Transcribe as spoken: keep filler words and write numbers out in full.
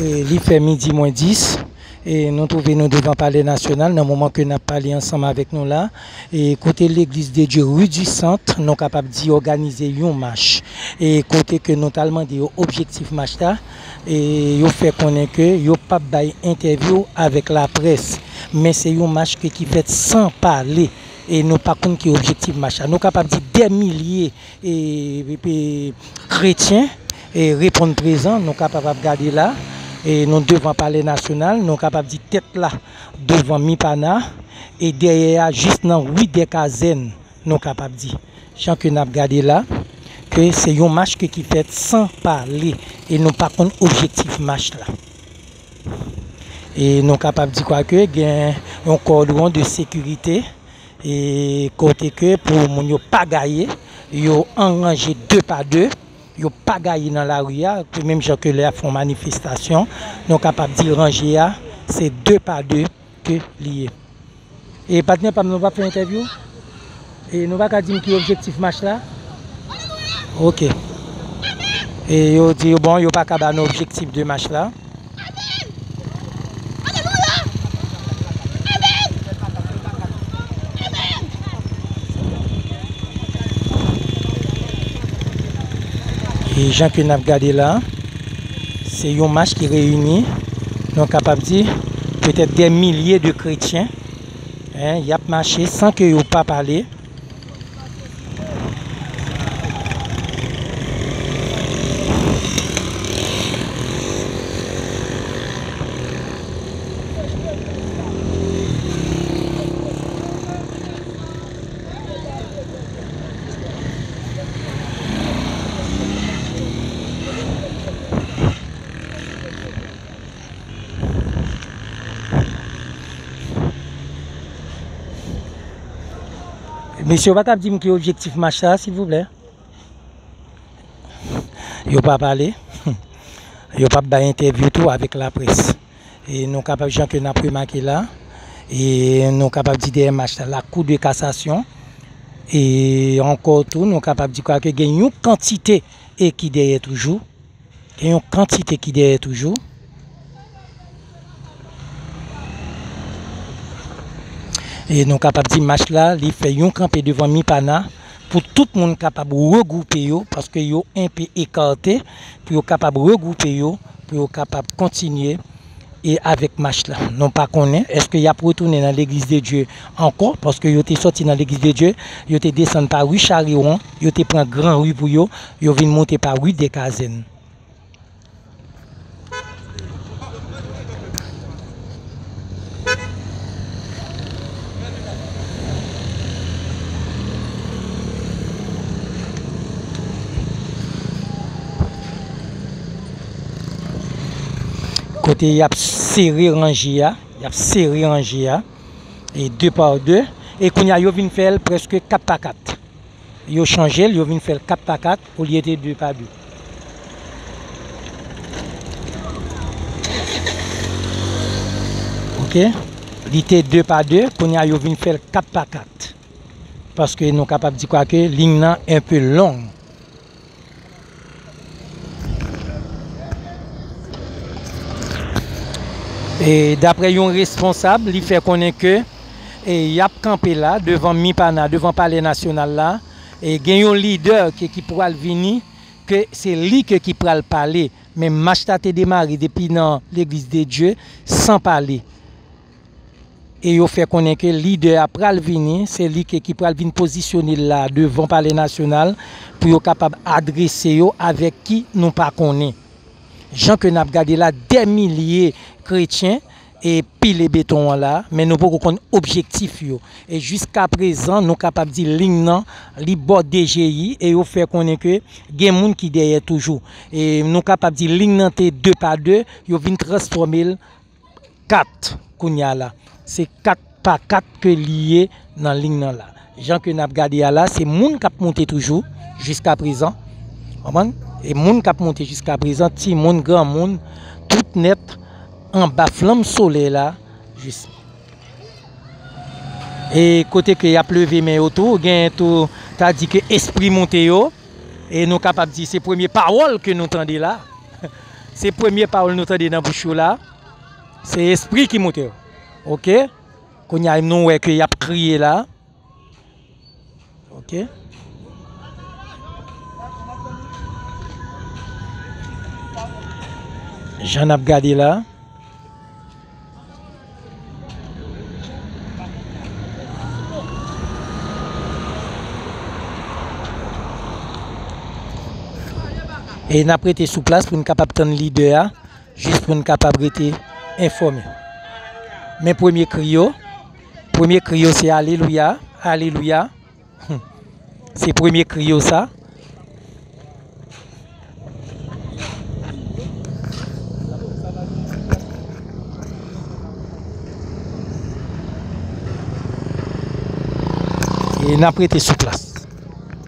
E li fè midi mwen dis, e nou twouve nou devan Palè Nasyonal nan moman ke n ap pale ansanm avèk nou la. E kote Legliz de Dye Rue du Centre, nou kapab di, òganize yon mach. E kote ke nou t al mande yo objektif mach la, e yo fè konnen ke yo p ap bay entèvyou avèk laprès. Men se yon mach ke, ki fèt san pale. E nou pa konn ki objektif mach la. Nou kapab di dè milye e, e, kretyen, e, reponn prezan, nou kapab ap gade la, e, nou devan Palè Nasyonal, nou kapab di tèt la devan Mipana, e dèyè a jis nan ri dè Kazèn, nou kapab di. Jan ke n ap gade la, ke se yon mach ke ki fèt san pale, e nou pa konn objektif mach la. E nou kapab di kwa ke gen yon kòdwon de sekirite, e kote ke pou moun yo pa gaye, yo an ranje de pa de, yo pa gaye nan lari a, menm jan ke lè y ap fè yon manifestasyon, nou kapab di ranje a, se de pa de ke li ye. E patnè pa m, nou p ap fè entèvyou? E nou pa ka di m ki objektif mach la? Ok. E yo di, bon, yo pa ka ba nou objektif de mach la. E jan ke n ap gade la, se yon mach ki reyini, nou kapab di, petèt dè milye de kretyen, en, y ap mache san ke yo pa pale. Mesye, w pa t ap di m ki objektif mach la, silvouplè? Yo pa pale. Yo p ap bay entèvyou tou avèk laprès. E nou kapab, jan ke n ap remake la, e nou kapab di dèyè mach la, la Cour de cassation. E ankò tou, nou kapab di kwa ke gen yon kantite e ki dèyè toujou. Gen yon kantite ki dèyè toujou. E nou kapab di mach la, li fè yon kanpe devan Mipana pou tout moun kapab regwoupe yo, paske yo enpe ekate, pou yo kapab regwoupe yo, pou yo kapab kontinye e avèk mach la. Nou pa konnen, èske y ap retounen nan Legliz de Dye ankò, paske yo te sòti nan Legliz de Dye, yo te desann pa ri Charewon, yo te pran gran ri pou yo, yo vin monte pa ri dè Kazèn. Kote y ap sere ranje a, y ap sere ranje a, e de pa de, e kounye a yo vin fè l prèske kat pa kat. Yo chanje l, yo vin fè l kat pa kat, olye de de pa de. Ok? Li te de pa de, kounye a yo vin fè l kat pa kat. Paske nou kapab di kwa ke liy nan enpe long. E daprè yon responsab, li fè konnen ke, e, y ap kanpe la, devan Mipana, devan Palè Nasyonal la, e gen yon lidè ke, ki pral vini, ke se li ke ki pral pale. Men mach la te demare depi nan Legliz de Dye, san pale. E yo fè konnen ke lidè a pral vini, se li ke ki pral vin pozisyone l la devan Palè Nasyonal pou yo kapab adrese yo avèk ki nou pa konnen. Jan ke n ap gade la, dè milye kretyen e pile beton an la, men nou poko konn objektif yo. E jiskaprezan, nou kapab di liy nan, li bò D G I, e yo fè konnen ke gen moun ki dèyè toujou. E nou kapab di liy nan te de pa de, yo vin transfòme l kat kounye a la. Se kat pa kat ke li ye nan liy nan la. Jan ke n ap gade a la, se moun k ap monte toujou, jiskaprezan. Konprann? E moun k ap monte jiskaprezan, timoun, granmoun, tout nèt, anba flanm solèy la, jis. E kote ke y ap leve men yo tou, gen tou, ta di ke espri monte yo, e nou kapab di se premye pawòl ke nou tande la. Se premye pawòl nou tande nan bouch yo la. Se espri ki monte yo. Oke? Kounye a, nou wè ke y ap kriye la. Oke? Jan n ap gade la. E n ap rete sou plas pou n kapab tann lidè a, jis pou n kapab rete enfòme. Men premye kri yo, premye kri yo se alelouya, alelouya. Se premye kri yo sa. E n ap rete sou plas.